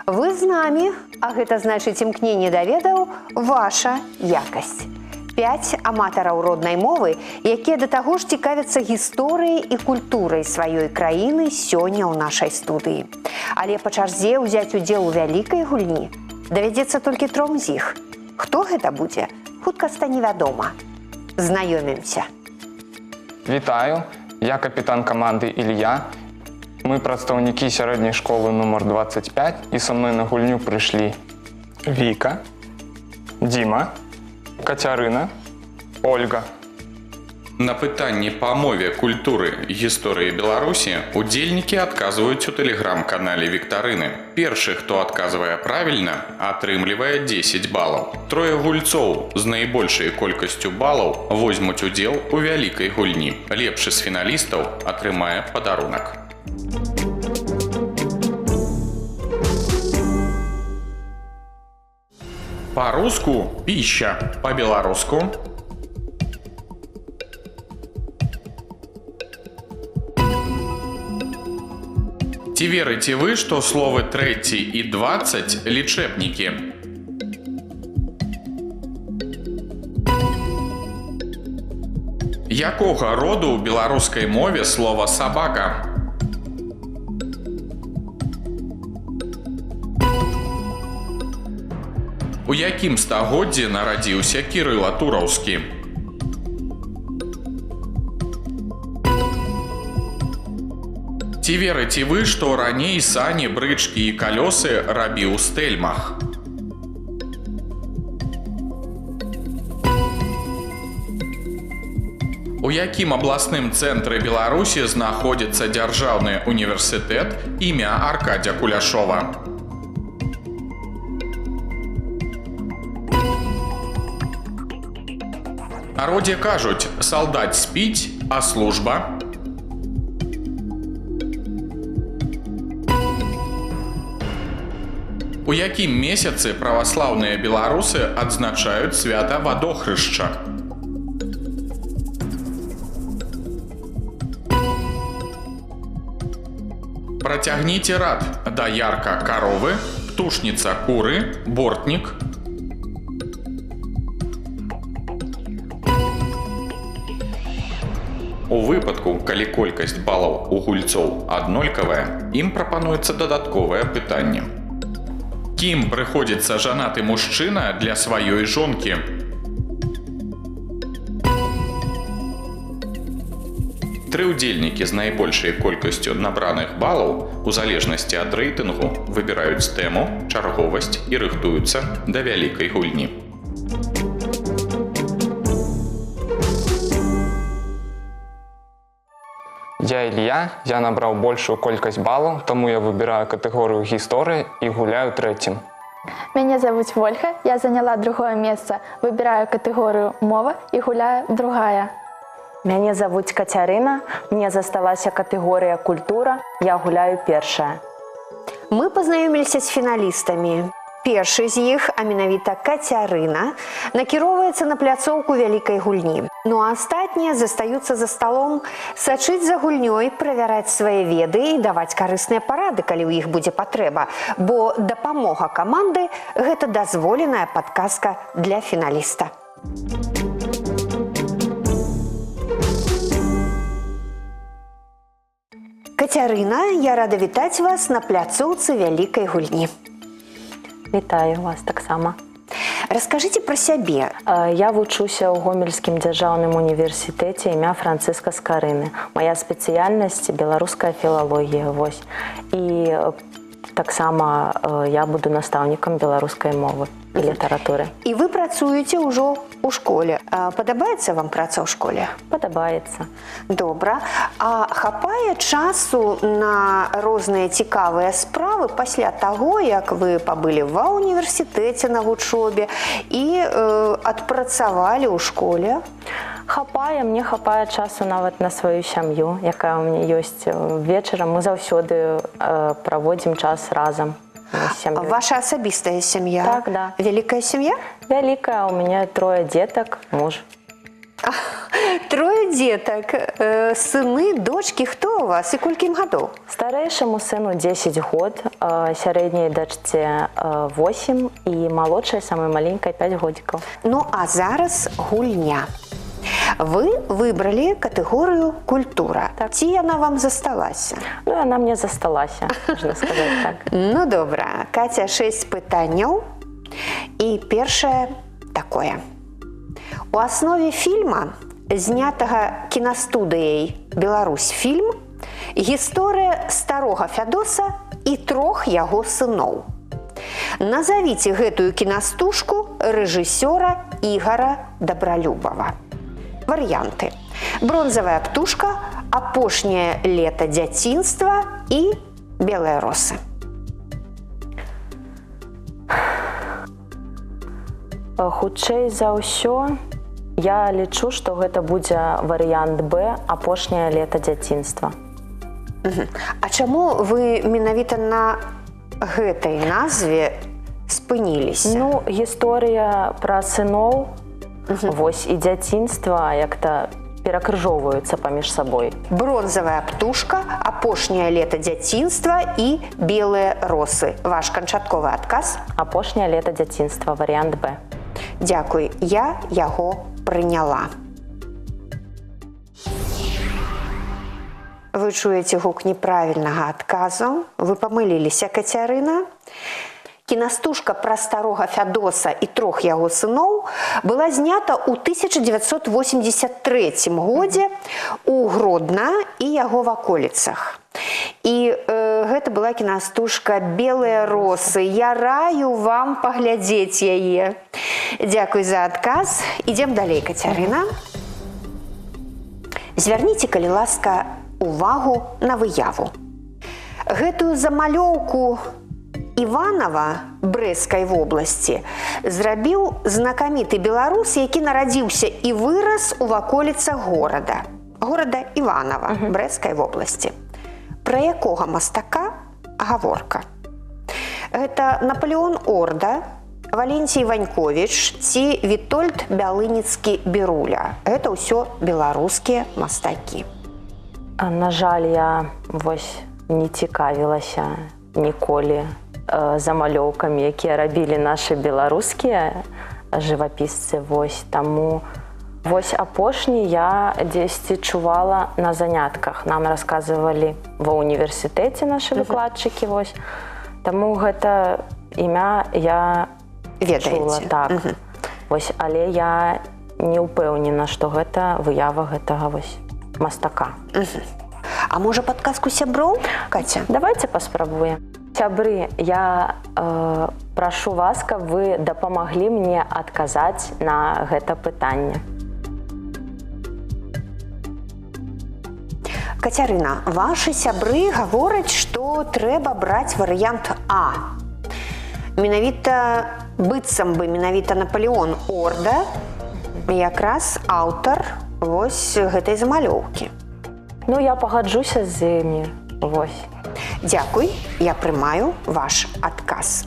Вы з намі, а гэта значыць, імкненне да ведаў — ваша якасць. Пяць аматараў роднай мовы, якія да таго ж цікавяцца гісторыяй і культурай сваёй краіны, сёння ў нашай студыі. Але па чарзе ўзяць удзел у вялікай гульні давядзецца толькі тром з іх. Хто гэта будзе, хутка стане вядома. Знаёмімся. Вітаю, я капітан каманды Ілья. Мы прадстаўнікі сярэдняй школы нумар 25, і са мной на гульню прыйшлі Віка, Дзіма, Кацярына, Ольга. На пытанні па мове, культуры, гісторыі Беларусі удзельнікі адказваюць у тэлеграм-канале віктарыны. Першы, хто адказвае правільна, атрымлівае 10 балаў. Трое гульцоў з найбольшай колькасцю балаў возьмуць удзел у вялікай гульні. Лепшы з фіналістаў атрымае падарунак. Па-руску пища, па-беларуску. Ці верыце вы, што словы трэці і 20 лічэбнікі? Якога роду ў беларускай мове слова сабака? У якім стагоддзі нарадзіўся Кірыла Тураўскі? Ці верыце вы, што раней сані, брычкі і калёсы рабіў Стэльмах? У якім абласным цэнтры Беларусі знаходзіцца дзяржаўны універсітэт імя Аркадзя Куляшова? Народзе кажуць, салдат спіць, а служба? У якім месяцы праваслаўныя беларусы адзначаюць свята Вадохрышча? Працягніце рад: даярка каровы, птушніца куры, бортнік. У выпадку, калі колькасць балаў у гульцоў аднолькавая, ім прапануецца дадатковае пытанне. Кім прыходзіцца жанаты мужчына для сваёй жонкі? Тры ўдзельнікі з найбольшай колькасцю набраных балаў у залежнасці ад рэйтынгу выбіраюць тэму, чарговасць і рыхтуюцца да вялікай гульні. Я Ілья, я набраў большую колькасць балаў, таму я выбіраю катэгорыю гісторыі і гуляю трэцім. Мяне завуць Вольга, я заняла другое месца, выбіраю катэгорыю мова і гуляю другая. Мяне завуць Кацярына, мне засталася катэгорыя культура, я гуляю першая. Мы пазнаёміліся з фіналістамі. Першы з іх, а менавіта Кацярына, накіроўваецца на пляцоўку вялікай гульні. Ну а астатнія застаюцца за сталом сачыць за гульнёй, правяраць свае веды і даваць карысныя парады, калі ў іх будзе патрэба. Бо дапамога каманды — гэта дазволеная падказка для фіналіста. Кацярына, я рада вітаць вас на пляцоўцы вялікай гульні. Вітаю вас таксама. Раскажыце пра сябе. Я вучуся ў Гомельскім дзяржаўным універсітэце імя Францыска Скарыны. Мая спецыяльнасць беларуская філалогія. Вось. І таксама я буду настаўнікам беларускай мовы і літаратуры. І вы працуеце ўжо ў школе. Падабаецца вам праца ў школе? Падабаецца. Добра. А хапае часу на розныя цікавыя справы пасля таго, як вы пабылі ва універсітэце на вучобе і адпрацавалі ў школе? Хапае, мне хапае часу нават на сваю сям'ю, якая ў мяне ёсць. Вечарам мы заўсёды праводзім час разам з сям'ёй. Ваша асабістая сям'я? Так, да. Вялікая сям'я? Вялікая, у мяне трое дзетак, муж. Трое дзетак, сыны, дочкі, хто у у вас і колькі ім гадоў? Старэйшаму сыну 10 год, сярэдняй дачцэ 8 і малодшай, самай маленькай, 5 годзікаў. Ну а зараз гульня. Вы выбралі катэгорыю культура. Так. Ці яна вам засталася? Ну, яна мне засталася, можна сказаць так. Ну добра, Каця, 6 пытанняў. І першае такое. У аснове фільма, знятага кінастудыяй «Беларусь фільм», гісторыя старога Фядоса і трох яго сыноў. Назавіце гэтую кінастужку рэжысёра Ігара Дабралюбава. Варыянты: «Бронзавая птушка», «Апошняе лета дзяцінства» і «Белыя росы». Хутчэй за ўсё, я лічу, што гэта будзе варыянт Б, «Апошняе лета дзяцінства». А чаму вы менавіта на гэтай назве спыніліся? Ну, гісторыя пра сыноў, вось, і дзяцінства як-то перакрыжоўваюцца паміж сабой. «Бронзавая птушка», «Апошняе лета дзяцінства» і «Белыя росы». Ваш канчатковы адказ? «Апошняе лета дзяцінства», варыянт Б. Дзякуй, я яго прыняла. Вы чуеце гук неправільнага адказу. Вы памыліліся, Кацярына. Кінастужка пра старога Фядоса і трох яго сыноў была знята ў 1983 годзе у Гродна і яго ваколіцах. І гэта была кінастужка «Белыя росы». Я раю вам паглядзець яе. Дзякуй за адказ. Ідзем далей, Кацярына. Звярніце, калі ласка, увагу на выяву. Гэтую замалёўку Іванова Брэсцкай вобласці зрабіў знакаміты беларус, які нарадзіўся і вырас у ваколіцах горада. Горада Іванова Брэсцкай вобласці. Пра якога мастака гаворка? Гэта Наполеон Орда, Валенцій Ваньковіч ці Вітольд Бялыніцкі Беруля. Гэта ўсё беларускія мастакі. На жаль, я вось не цікавілася ніколі замалёўкамі, якія рабілі нашы беларускія жывапісцы. Вось, таму вось апошні я дзесьці чувала на занятках. Нам расказвалі ва універсітэце нашы выкладчыкі. Вось. Таму гэта імя я Ведаеце. чула, так. Вось, але я не ўпэўнена, што гэта выява гэтага вось мастака. А можа, падказку сяброў, Каця? Давайте паспрабуем. Сябры, я прашу вас, каб вы дапамаглі мне адказаць на гэта пытанне. Кацярына, вашы сябры гавораць, што трэба браць варыянт А. Менавіта быццам бы менавіта Наполеон Орда якраз аўтар вось гэтай замалёўкі. Ну, я пагаджуся з імі. Вось. Дзякуй, я прымаю ваш адказ.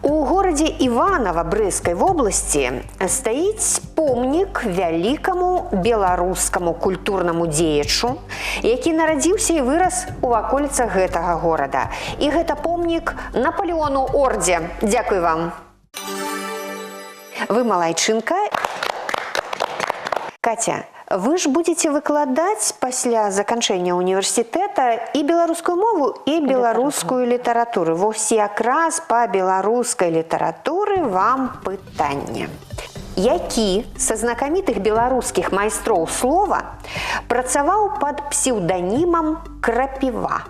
У горадзе Іванова Брэсцкай вобласці стаіць помнік вялікаму беларускаму культурнаму дзеячу, які нарадзіўся і вырас у ваколіцах гэтага горада. І гэта помнік Наполеону Ордзе. Дзякуй вам. Вы малайчынка. Каця, вы ж будете выкладаць пасля заканчэння універсітэта і беларускую мову, і беларускую літаратуру. Вось якраз па беларускай літаратуры вам пытанне. Які са знакамітых беларускіх майстроў слова працаваў пад псеўданімам Крапіва?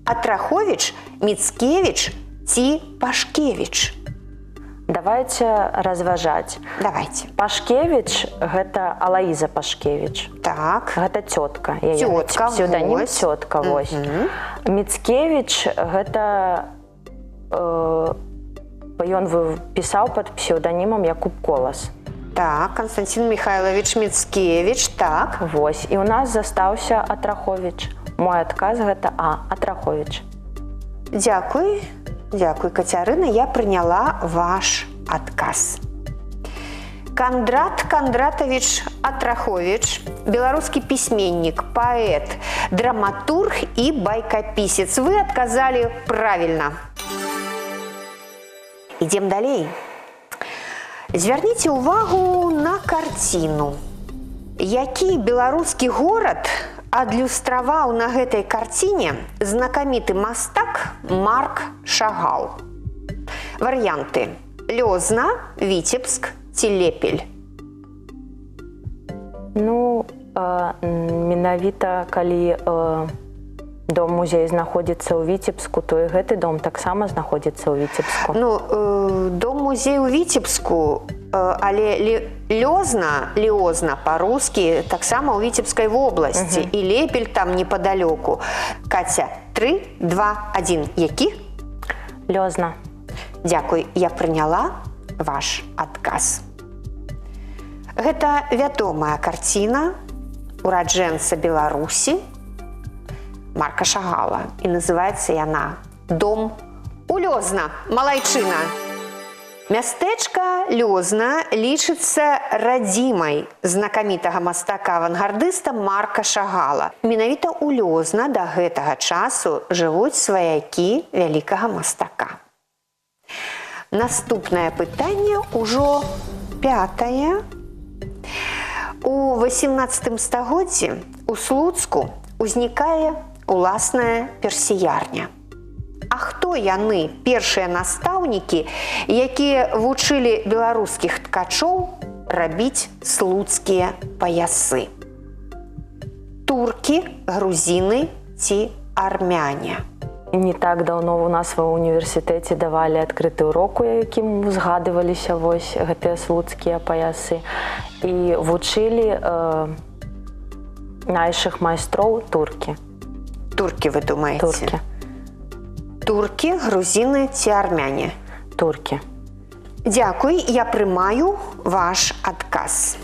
Атраховіч, Міцкевіч ці Пашкевіч? Давайте разважаць. Давайте. Пашкевіч гэта Алаіза Пашкевіч. Так. Гэта цётка. Яе Цётка, псеўданім вось. цётка, вось. Міцкевіч гэта ён пісаў пад псеўданімам Якуб Колас. Так, Константин Михайлович Міцкевіч, так. Вось. І ў нас застаўся Атраховіч. Мой адказ гэта А, Атраховіч. Дзякуй. Дзякуй, Кацярына, я прыняла ваш адказ. Кандрат Кандратавіч Атраховіч Беларускі пісьменнік, паэт, драматург і байкапісец. Вы адказалі правільна. Ідзем далей. Звярніце ўвагу на карціну. Які беларускі горад адлюстраваў на гэтай карціне знакаміты мастак Марк Шагал? Варыянты: Лёзна, Віцебск ці Лепель. Ну, менавіта калі дом-музей знаходзіцца ў Віцебску, то і гэты дом таксама знаходзіцца ў Віцебску. Ну, дом-музей у Віцебску, але Лёзна, Лёзна па-рускі, таксама ў Віцебскай вобласці. І Лепель там непадалёку. Каця, 3, 2, 1. Які? Лёзна. Дзякуй, я прыняла ваш адказ. Гэта вядомая карціна ураджэнца Беларусі Марка Шагала. І называецца яна «Дом у Лёзна». Малайчына. Мястэчка Лёзна лічыцца радзімай знакамітага мастака-авангардыста Марка Шагала. Менавіта ў Лёзна да гэтага часу жывуць сваякі вялікага мастака. Наступнае пытанне ўжо пятае. У 18 стагоддзі у Слуцку узнікае уласная персіярня. А хто яны, першыя настаўнікі, якія вучылі беларускіх ткачоў рабіць слуцкія паясы? Туркі, грузіны ці армяне? Не так даўно у нас ва універсітэце давалі адкрыты урок, у якім узгадываліся вось гэтыя слуцкія паясы. І вучылі нашых майстроў туркі. Туркі, вы думаеце? Туркі. Туркі, грузіны ці армяне? Туркі. Дзякуй, я прымаю ваш адказ.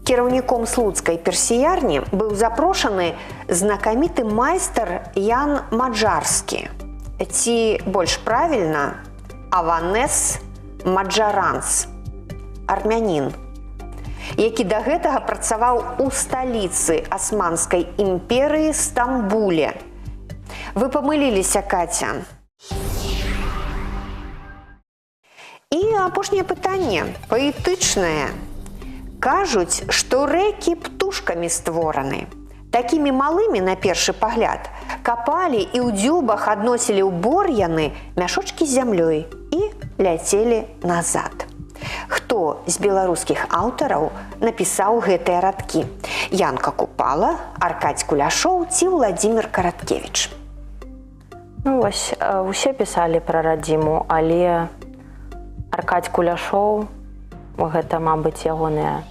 Кіраўніком слуцкай персіярні быў запрошаны знакаміты майстар Ян Маджарскі. Ці больш правільна, Аванес Маджаранц, армянін, які да гэтага працаваў у сталіцы Асманскай імперыі Стамбуле. Вы памыліліся, Каця. І апошняе пытанне, паэтычнае. Кажуць, што рэкі птушкамі створаны. Такімі малымі, на першы пагляд, капалі і ў дзюбах адносілі ў бор'яны мяшочкі з зямлёй і ляцелі назад. Хто з беларускіх аўтараў напісаў гэтыя радкі? Янка Купала, Аркадзь Куляшоў ці Владзімир Караткевіч? Ну вось, усе пісалі пра радзіму, але Аркадзь Куляшоў, гэта, мабыць, ягоныя.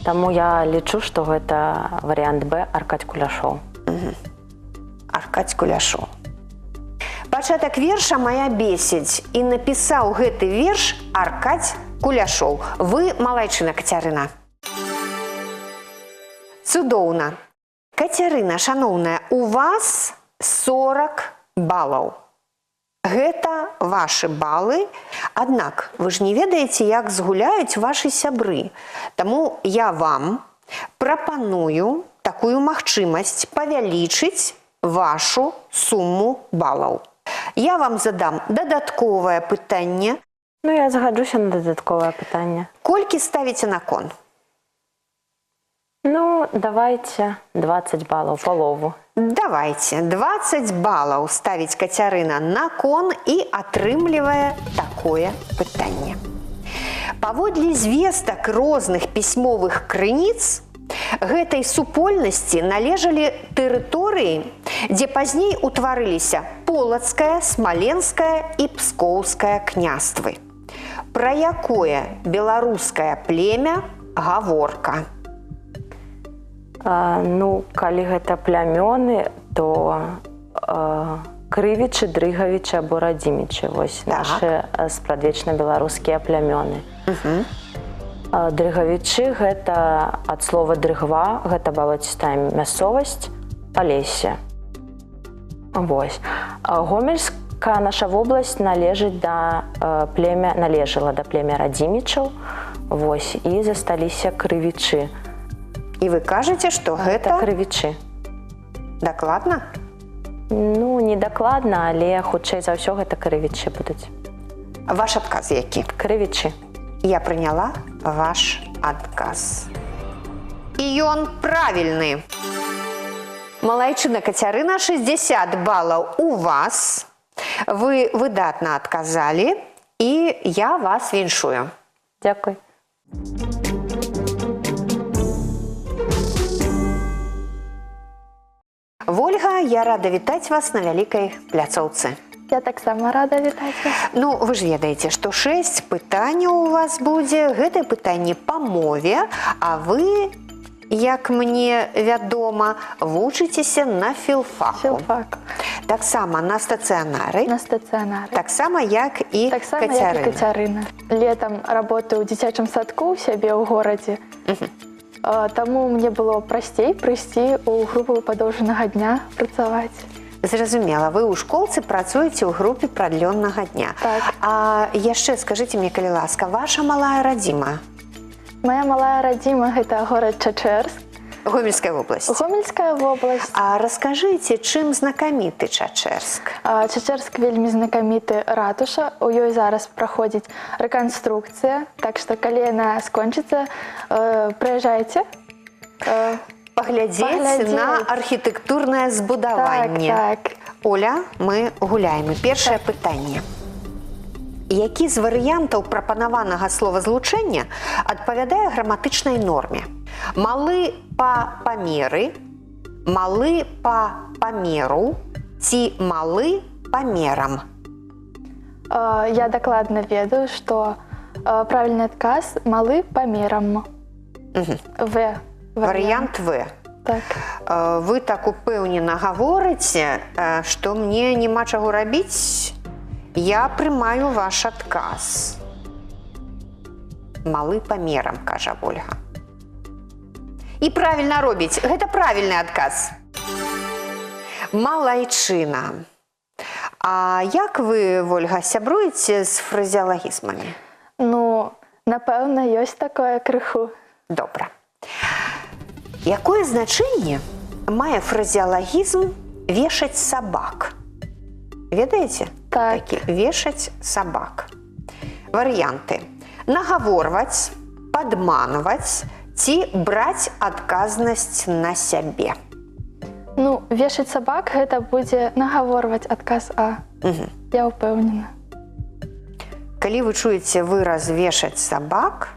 Таму я лічу, што гэта варыянт Б, Аркадзь Куляшоў. Аркадзь Куляшоў. Пачатак верша «Мая бесіць», і напісаў гэты верш Аркадзь Куляшоў. Вы малайчына, Кацярына. Цудоўна. Кацярына, шаноўная, у вас 40 балаў. Гэта вашы балы, аднак вы ж не ведаеце, як згуляюць вашы сябры. Таму я вам прапаную такую магчымасць павялічыць вашу суму балаў. Я вам задам дадатковае пытанне. Ну, я згаджуся на дадатковае пытанне. Колькі ставіце на кон? Ну, давайте 20 балаў, палову. Давайте 20 балаў ставіць Кацярына на кон і атрымлівае такое пытанне. Паводле звестак розных пісьмовых крыніц, гэтай супольнасці належалі тэрыторыі, дзе пазней утварыліся Полацкае, Смаленскае і Пскоўскае княствы. Пра якое беларускае племя гаворка? Ну, калі гэта плямёны, то крывічы, дрыгавічы або радзімічы. Вось Так. нашы спрадвечна беларускія плямёны. Дрыгавічы гэта ад слова дрыгва, гэта балоцістая мясцовасць, Палессе. Вось. Гомельская наша вобласць належыць да племя, належала да племя радзімічаў, вось, і засталіся крывічы. І вы кажаце, што Гэта гэта крывічы. дакладна? Ну, не дакладна, але хутчэй за ўсё гэта крывічы будуць. Ваш адказ які? Крывічы. Я прыняла ваш адказ. І ён правільны. Малайчына Кацярына, 60 балаў у вас. Вы выдатна адказалі, і я вас віншую. Дзякуй. Вольга, я рада вітаць вас на вялікай пляцоўцы. Я таксама рада вітаць вас. Ну, вы ж ведаеце, што 6 пытанняў у вас будзе. Гэтае пытанне па мове, а вы, як мне вядома, вучыцеся на філфаку. Філфак. Таксама на стацыянары, На стацыянары. таксама як і Таксама, як і Кацярына. Кацярына. Летам работаю ў дзіцячым садку ў сябе ў горадзе. Таму мне было прасцей прыйсці ў групу падоўжанага дня працаваць. Зразумела, вы ў школцы працуеце ў групе прадлённага дня. Так. А яшчэ скажыце мне, калі ласка, ваша малая радзіма, Мая малая радзіма гэта горад Чачэрск, Гомельская вобласць. Гомельская вобласць. А раскажыце, чым знакаміты Чачэрск? Чачэрск вельмі знакаміты ратуша. У ёй зараз праходзіць рэканструкцыя, так што калі яна скончыцца, прыязджайце. Паглядзець Паглядзець. на архітэктурнае Так, збудаванне. так. Оля, мы гуляем. І першае пытанне. Які з варыянтаў прапанаванага словазлучэння адпавядае граматычнай норме? Малы па памеры, малы па памеру ці малы памерам? Я дакладна ведаю, што правільны адказ малы памерам. В. Варыянт В. Так. Вы так упэўнена гаворыце, што мне няма чаго рабіць. Я прымаю ваш адказ. Малы памерам, кажа Ольга. І правільна робіць. Гэта правільны адказ. Малайчына. А як вы, Вольга, сябруеце з фразеалагізмамі? Ну, напэўна, ёсць такое крыху. Добра. Якое значэнне мае фразеалагізм вешаць сабак? Ведаеце? Так. Такі вешаць сабак. Варыянты: нагаворваць, падманваць ці браць адказнасць на сябе. Ну, вешаць сабак гэта будзе нагаворваць, адказ А. Я ўпэўнена. Калі вы чуеце выраз вешаць сабак,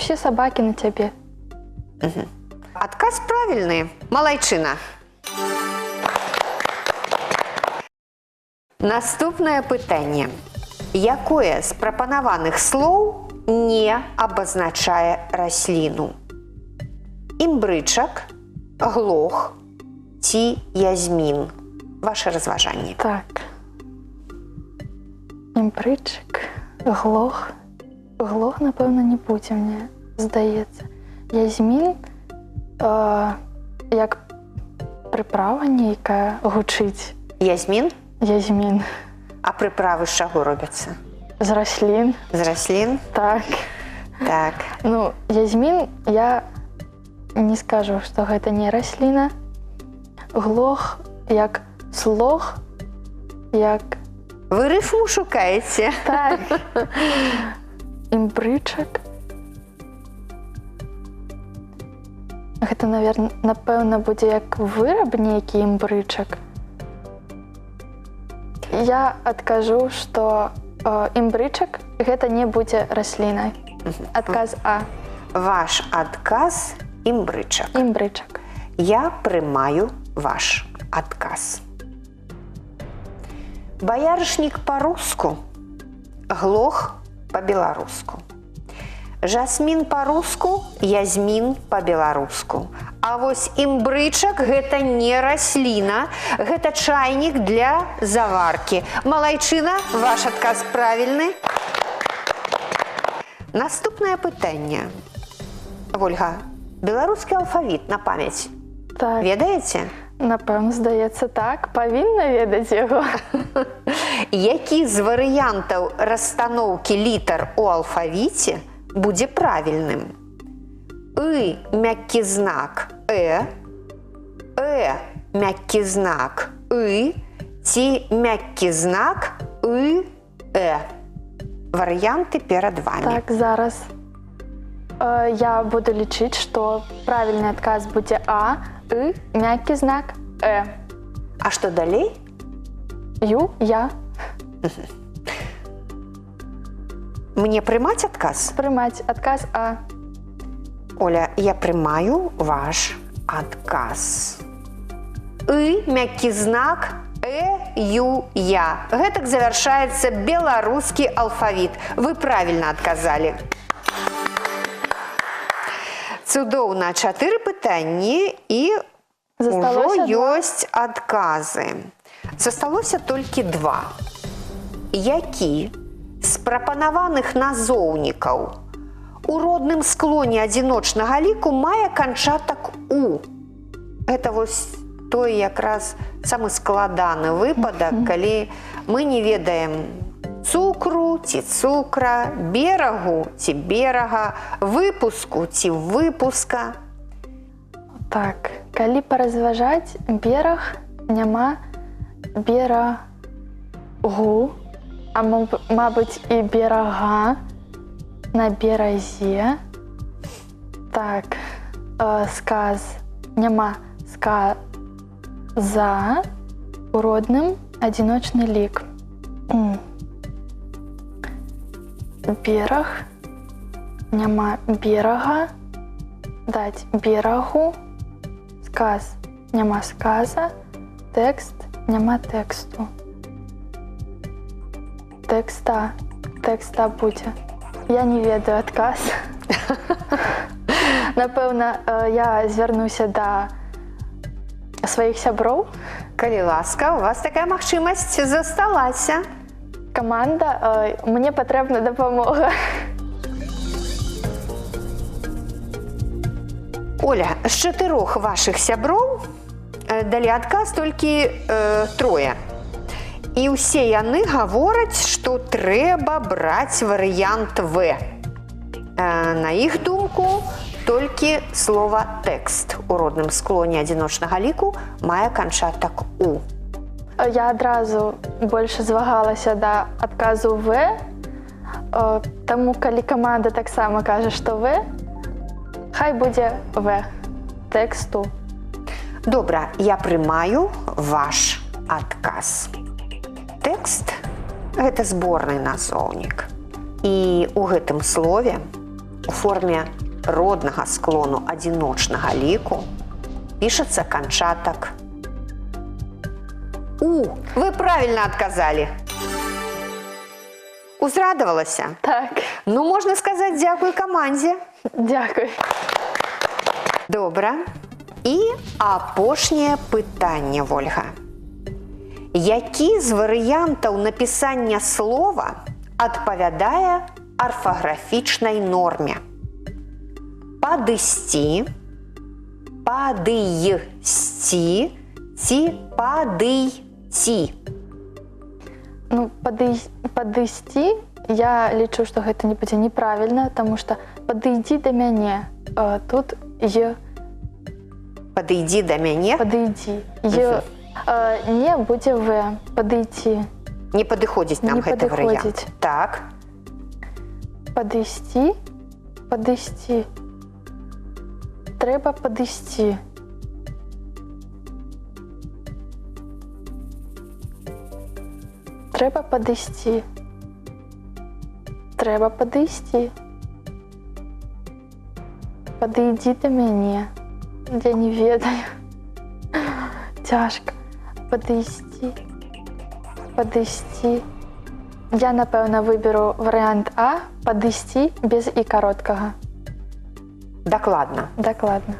Усе сабакі на цябе. Адказ правільны. Малайчына. Наступнае пытанне. Якое з прапанаваных слоў не абазначае расліну? Імбрычак, глох ці язмін? Ваше разважанне. Так. Імбрычык, глох. Глох, напэўна, не будзе, мне здаецца. Язмін як прыправа нейкая гучыць. Язмін, Язмін а прыправы з чаго робяцца? З раслін. З раслін? Так. Так. Ну, язмін я не скажу, што гэта не расліна. Глох як слог, як Вы рыфму шукаеце? Так. Імбрычак. Гэта, напэўна, будзе як выраб нейкі імбрычак. Я адкажу, што імбрычак гэта не будзе раслінай. Адказ А. Ваш адказ імбрычак. Імбрычак. Я прымаю ваш адказ. Баярышнік па-руску, глох па-беларуску. Жасмін па-руску, язмін па-беларуску. А вось імбрычак гэта не расліна, гэта чайнік для заваркі. Малайчына, ваш адказ правільны. Наступнае пытанне. Вольга, беларускі алфавіт на памяць. Так. Ведаеце? Напэўна, здаецца, так, павінна ведаць яго. Які з варыянтаў расстаноўкі літар у алфавіце будзе правільным? И мяккі знак э, э мяккі знак и ці мяккі знак и э. Варыянты перад вами. Так, зараз. Я буду лічыць, што правільны адказ будзе А, И, мяккі знак Э. А што далей? Ю, я. Мне прымаць адказ? Прымаць адказ А. Оля, я прымаю ваш адказ. И, мяккі знак Э, Ю, Я. Гэтак завяршаецца беларускі алфавіт. Вы правільна адказалі. Цудоўна, 4 пытанні і ўжо Засталося два. ёсць адказы. Засталося толькі 2. Які з прапанаваных назоўнікаў у родным склоне адзіночнага ліку мае канчатак У? Гэта вось той якраз самы складаны выпадак, калі мы не ведаем цукру ці цукра, берагу ці берага, выпуску ці выпуска. Так, калі паразважаць, бераг няма берагу, а мабыць і берага на беразе. Так, сказ няма сказа у родным адзіночны лік. Бераг няма берага, даць берагу, сказ няма сказа, тэкст няма тэксту. Тэкста, тэкста будзе. Я не ведаю адказ. Напэўна, я звярнуся да сваіх сяброў. Калі ласка, у вас такая магчымасць засталася. Каманда, мне патрэбна дапамога. Оля, з 4 вашых сяброў далі адказ толькі 3. І ўсе яны гавораць, што трэба браць варыянт В. На іх думку, толькі слова тэкст у родным склоне адзіночнага ліку мае канчатак У. Я адразу больш звагалася да адказу В, таму калі каманда таксама кажа, што В, хай будзе В тэксту. Добра, я прымаю ваш адказ. Тэкст гэта зборны назоўнік. І ў гэтым слове у форме роднага склону адзіночнага ліку пішацца канчатак У. Вы правільна адказалі. Узрадавалася? Так. Ну, можна сказаць дзякуй камандзе. Дзякуй. Добра. І апошняе пытанне, Вольга. Які з варыянтаў напісання слова адпавядае арфаграфічнай норме? Падысці, падыйсці ці падыйці? Ну, падысці, я лічу, што гэта не будзе неправільна, таму што падыйдзі да мяне. Тут е. Падыйдзі да мяне? Падыйдзі. Е. Не будзе В. Падыйці. Не падыходзіць нам Не гэты варыянт. падыходзіць. Так. Падысці, падысці. Трэба падысці. Трэба падысці. Трэба падысці. Падыйдзі да мяне. Я не ведаю. Цяжка. Падысці. Падысці. Я, напэўна, выберу варыянт А, падысці без і кароткага. Дакладна. Дакладна.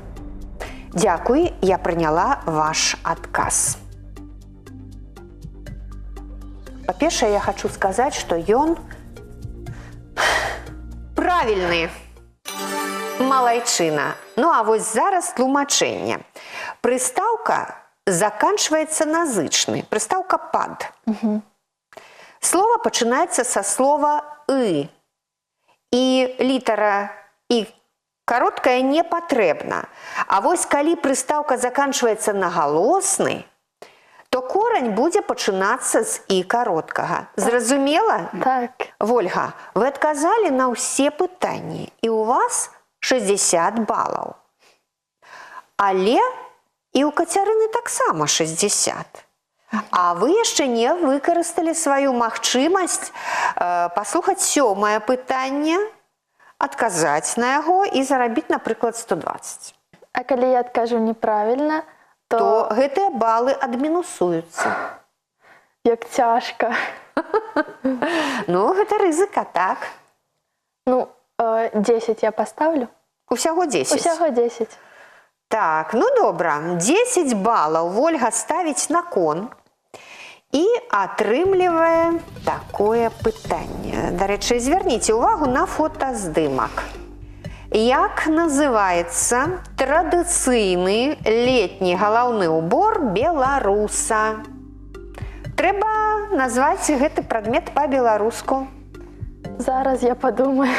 Дзякуй, я прыняла ваш адказ. Па-першае, я хачу сказаць, што ён правільны. Малайчына. Ну а вось зараз тлумачэнне. Прыстаўка заканчваецца на зычны. Прыстаўка пад. Слово пачынаецца са слова «ы». І літара «і» Кароткая не патрэбна. А вось калі прыстаўка заканчваецца на галосны, то корань будзе пачынацца з і кароткага. Зразумела? Так. Вольга, вы адказалі на ўсе пытанні, і ў вас 60 балаў. Але і ў Кацярыны таксама 60. А вы яшчэ не выкарысталі сваю магчымасць паслухаць сёмае пытанне, адказаць на яго і зарабіць, напрыклад, 120. А калі я адкажу неправільна, То гэтыя балы адмінусуюцца. Як цяжка. Ну, гэта рызыка, так? Ну, 10 я пастаўлю. Усяго 10. Усяго 10. Так, ну добра. 10 балаў Вольга ставіць на кон і атрымлівае такое пытанне. Дарэчы, звярніце ўвагу на фотаздымак. Як называецца традыцыйны летні галаўны ўбор беларуса? Трэба назваць гэты прадмет па-беларуску. Зараз я падумаю,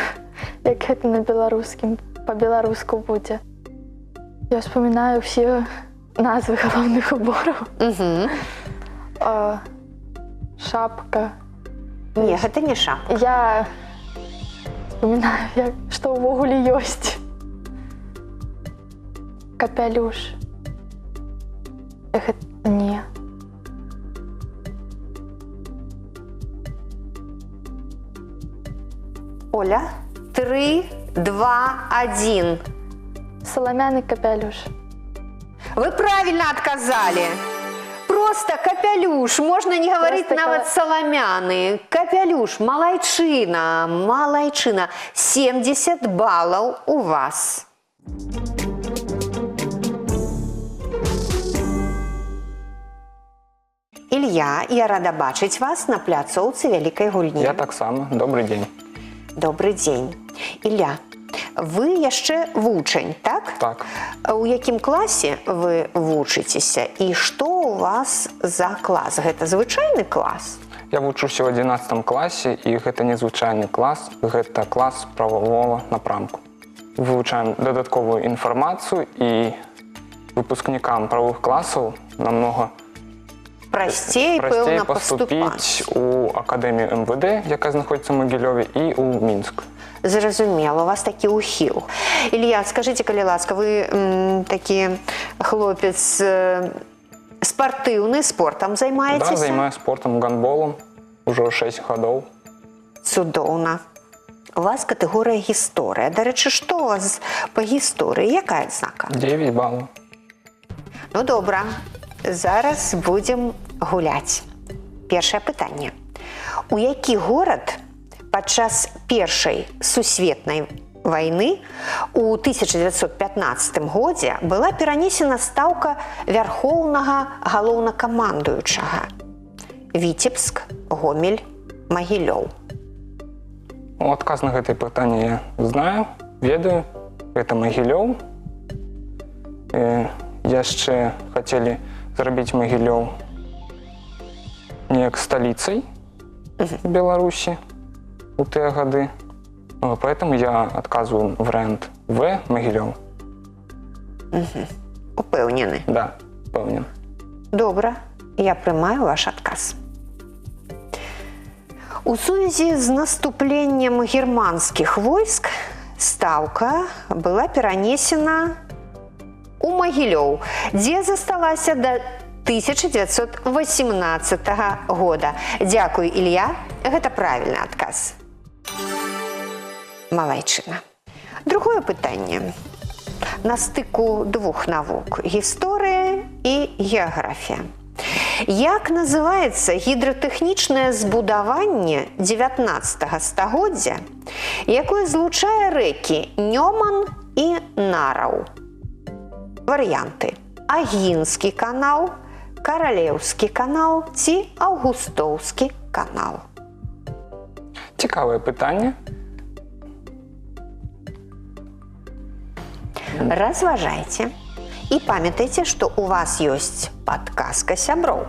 як гэта на беларускім, па-беларуску будзе. Я ўспамінаю ўсе назвы галаўных убораў. Шапка. Не, гэта не шапка. Я вспоминаю, што ўвогуле ёсць. Капялюш. Гэта не. Оля, 3, 2, 1. Саламяны капялюш. Вы правильно отказали. Просто капялюш. Можно не говорить Просто нават саламяны. Капялюш. Малайчына. Малайчына. 70 баллов у вас. Ілья, я рада бачыць вас на пляцоўцы вялікай гульні. Я таксама. Добрый дзень. Добрый дзень. Ілля, вы яшчэ вучань, так? Так. У якім класе вы вучыцеся і што ў вас за клас? Гэта звычайны клас? Я вучуся ў 11 класе, і гэта незвычайны клас, гэта клас правового напрамку. Вывучаем дадатковую інфармацыю, і выпускнікам правых класаў намного прасцей, прасцей пэўна, паступіць паступаць. у акадэмію МВД, якая знаходзіцца ў Магілёве, і ў Мінск. Зразумела, у вас такі ухіл. Ілья, скажыце, калі ласка, вы такі хлопец спартыўны, спортам займаецеся? Да, займаюся спортам, гандболам ужо 6 гадоў. Цудоўна. У вас катэгорыя гісторыя. Дарэчы, што у вас па гісторыі? Якая адзнака? 9 балаў. Ну, добра. Зараз будзем гуляць. Першае пытанне. У які горад падчас першай сусветнай вайны у 1915 годзе была перанесена стаўка вярхоўнага галоўнакамандуючага? Віцебск, Гомель, Магілёў. Ну, адказ на гэтае пытанне я знаю, ведаю. Гэта Магілёў. Яшчэ хацелі зрабіць Магілёў неяк сталіцай Беларусі у тыя гады. Поэтому я адказваю варыянт В, Магілёў. Упэўнены? Да, упэўнен. Добра, я прымаю ваш адказ. У сувязі з наступленнем германскіх войск стаўка была перанесена у Магілёў, дзе засталася да 1918 года. Дзякуй, Ілья, гэта правільны адказ. Малайчына. Другое пытанне. На стыку двух навук – гісторыя і геаграфія. Як называецца гідратэхнічнае збудаванне 19 стагоддзя, якое злучае рэкі Нёман і Нараў? Варыянты: Агінскі канал, Каралеўскі канал ці Аўгустоўскі канал. Цікавае пытанне. Разважайце і памятайце, што у вас ёсць падказка сяброў.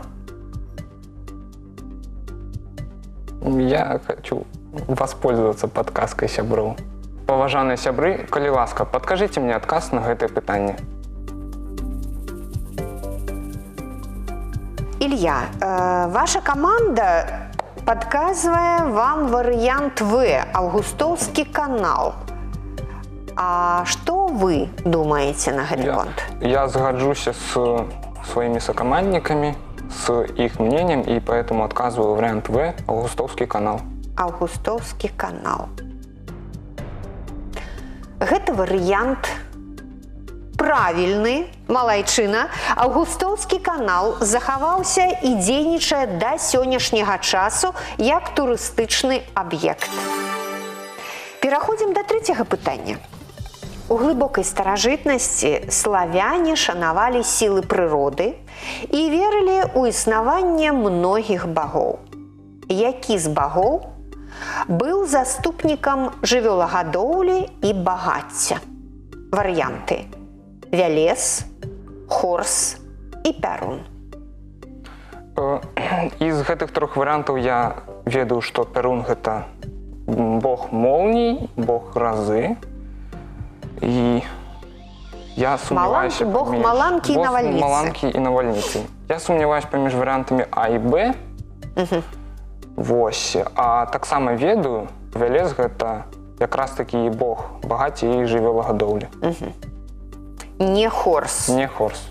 Я хочу воспользоваться подказкой сяброў. Паважаныя сябры, калі ласка, падкажыце мне адказ на гэтае пытанне. Ілья, ваша каманда падказвае вам варыянт В, Аўгустоўскі канал. А што вы думаеце на гэты конт? Я згаджуся с своими сокомандниками, с их мнением, и поэтому отказываю вариант В, Августовский канал. Августовский канал. Гэта варыянт правільны, малайчына. Аўгустоўскі канал захаваўся і дзейнічае да сённяшняга часу як турыстычны аб'ект. Пераходзім да трэцяга пытання. У глыбокай старажытнасці славяне шанавалі сілы прыроды і верылі ў існаванне многіх багоў. Які з багоў быў заступнікам жывёлагадоўлі і багацця? Варыянты: Вялес, Хорс і Пярун. З гэтых трох варыянтаў я ведаю, што Пярун гэта бог молній, бог грозы. І я сумняваюся бог паміж маланкі і бог навальніцы. Маланкі і навальніцы. Я сумняваюсь паміж варыянтамі А і Б. Вось. А таксама ведаю, Вялес гэта якраз такі і бог багацця і жывёлагадоўлі. Не Хорс. Не Хорс.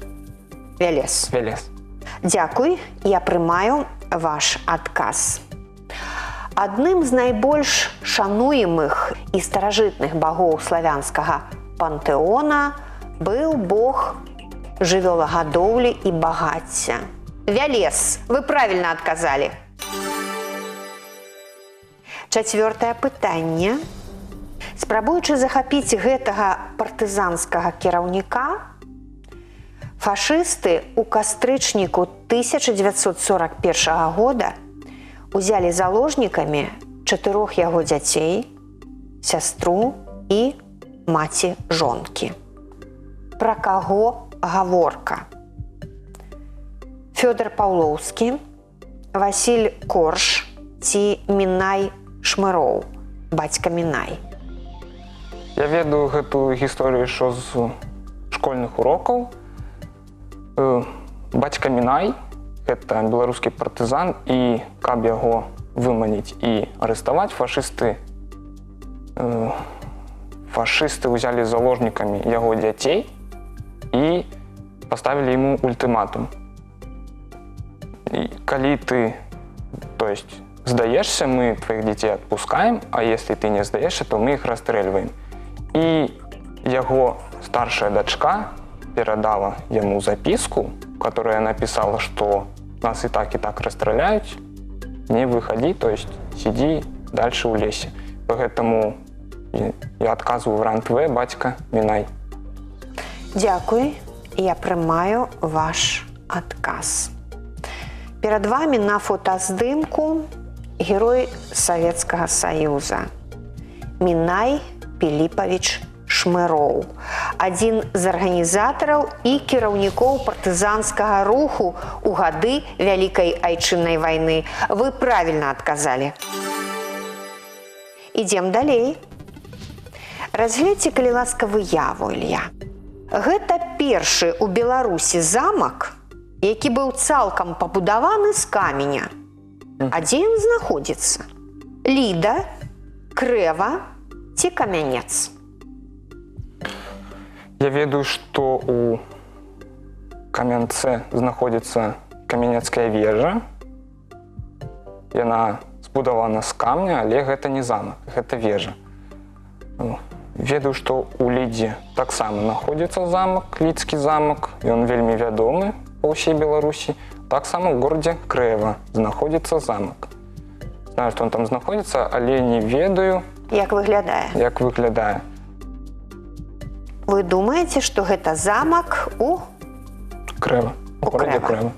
Вялес. Вялес. Дзякуй, я прымаю ваш адказ. Адным з найбольш шануемых і старажытных багоў славянскага пантэона быў бог жывёлагадоўлі і багацця. Вялес, вы правільна адказалі. Чацвёртае пытанне. Спрабуючы захапіць гэтага партызанскага кіраўніка, фашысты ў кастрычніку 1941 года узялі заложнікамі 4 яго дзяцей, сястру і маці жонкі. Пра каго гаворка? Фёдор Паўлоўскі, Васіль Корж ці Мінай Шмыроў, бацька Мінай? Я ведаю гэтую гісторыю яшчэ з школьных урокаў. Бацька Мінай гэта беларускі партызан, і каб яго выманіць і арыставаць, фашысты ўзялі заложнікамі яго дзяцей і паставілі яму ультыматум. І калі ты, то есть, сдаешься, мы твоих детей отпускаем, а если ты не сдаешься, то мы их расстреливаем. И яго старшая дочка перадала яму записку, в которой она писала, что нас и так расстреляют, не выходи, то есть сиди дальше у лесе. Поэтому я отказываю вариант В, батька Минай. Дякую, я прымаю ваш адказ. Перад вами на фотаздымку герой Савецкага Саюза Мінай Піліпавіч Шмыроў, адзін з арганізатараў і кіраўнікоў партызанскага руху ў гады Вялікай Айчыннай вайны. Вы правільна адказалі. Ідзем далей. Разгледзьце, калі ласка, выяву, Ілья. Гэта першы ў Беларусі замак, які быў цалкам пабудаваны з каменя. А дзе ён знаходзіцца? Ліда, Крэва ці Камянец? Я ведаю, што ў Камянцы знаходзіцца Камянецкая вежа. Яна збудавана з камня, але гэта не замак, гэта вежа. Ведаю, што ў Лідзе таксама знаходзіцца замак, Лідскі замак, ён вельмі вядомы па ўсей Беларусі. Таксама ў горадзе Крэва знаходзіцца замак. Знаю, што он там знаходзіцца, але не ведаю, як выглядае. Як выглядае. Вы думаеце, што гэта замак у Крэва. У горадзе Крэва.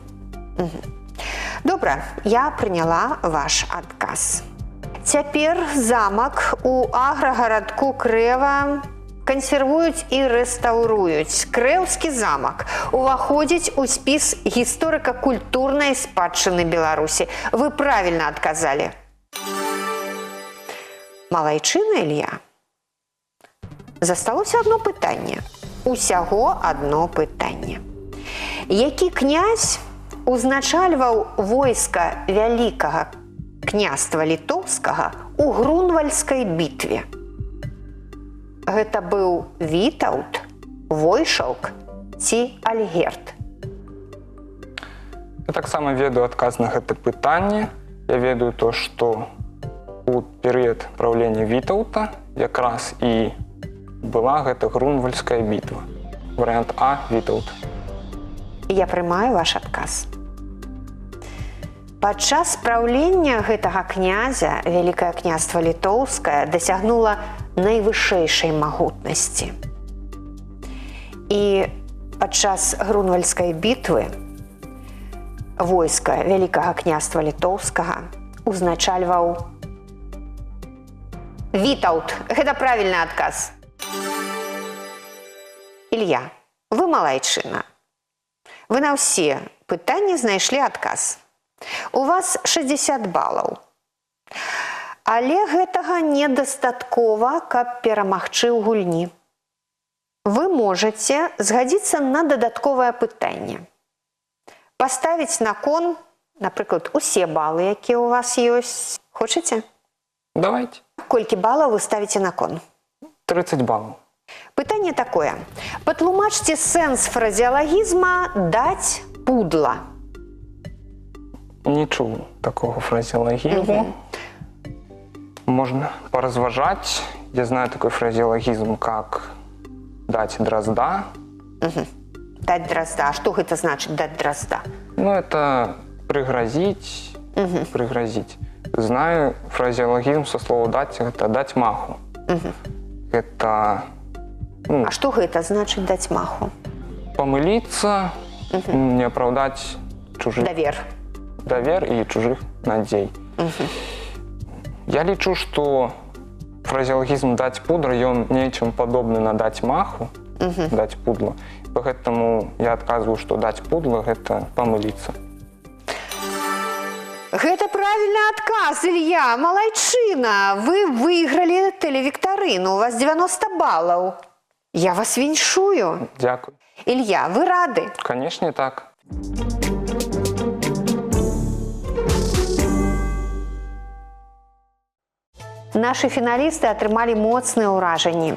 Добра, я прыняла ваш адказ. Цяпер замак у аграгарадку Крэва кансервуюць і рэстаўруюць. Крэўскі замак уваходзіць у спіс гісторыка-культурнай спадчыны Беларусі. Вы правільна адказалі. Малайчына, Ілья. Засталося одно пытанне. Усяго одно пытанне. Які князь узначальваў войска Вялікага княства Літоўскага у Грунвальдскай бітве? Гэта быў Вітаўт, Войшалк ці Альгерт? Я таксама ведаю адказ на гэта пытанне. Я ведаю то, што у перыяд праўлення Вітаўта якраз і была гэта Грунвальдская бітва. Варыянт А — Вітаўт. Я прымаю ваш адказ. Падчас праўлення гэтага князя Вялікае княства Літоўскае дасягнула найвышэйшай магутнасці. І падчас Грунвальдскай бітвы войска Вялікага княства Літоўскага узначальваў Вітаўт. Гэта правільны адказ. Ілья, вы малайчына. Вы на ўсе пытанні знайшлі адказ. У вас 60 балаў. Але гэтага недастаткова, каб перамагчы ў гульні. Вы можаце згадзіцца на дадатковае пытанне. Паставіць на кон, напрыклад, усе балы, якія ў вас ёсць. Хочаце? Давайте. Колькі балаў вы ставіце на кон? 30 балаў. Пытанне такое. Патлумачце сэнс фразеалагізма «даць пудла». Не чуў такого фразеалагізму. Можно поразважать. Я знаю такой фразеологизм, как дать дрозда. Дать дрозда. А што гэта значыць дать дрозда? Ну, это пригрозить, пригрозить. Знаю фразеологизм со слова дать, это дать маху. Это А што гэта значыць даць маху? Памыліцца, не оправдать чужих Давер. Давер и чужих надзей. Я лічу, што фразеологизм дать пудра, ён нечым падобны на дать маху, дать пудла. Поэтому я адказваю, што дать пудла — гэта памыліцца. Гэта правільны адказ, Ілья, малайчына. Вы выйгралі тэлевіктарыну, у вас 90 балаў. Я вас віншую. Дзякуй. Ілья, вы рады? Канешне, так. Нашы фіналісты атрымалі моцныя ўражанні.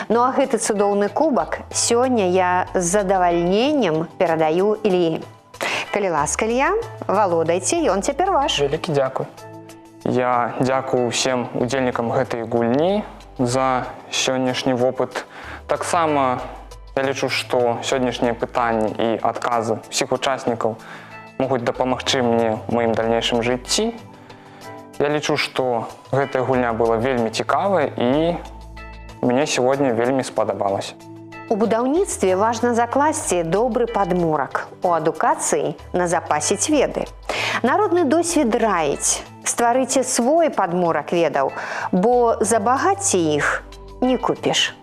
Ну а гэты цудоўны кубак сёння я з задавальненнем перадаю Ільі. Калі ласка, Ілья, валодайце, ён цяпер ваш. Вялікі дзякуй. Я дзякую ўсім удзельнікам гэтай гульні за сённяшні вопыт. Таксама я лічу, што сённяшнія пытанні і адказы ўсіх учаснікаў могуць дапамагчы мне ў маім дальнейшым жыцці. Я лічу, што гэтая гульня была вельмі цікавая і мне сёння вельмі спадабалася. У будаўніцтве важна закласці добры падмурак. У адукацыі назапасіць веды. Народны досвед раіць: стварыце свой падмурак ведаў, бо за багацце іх не купіш.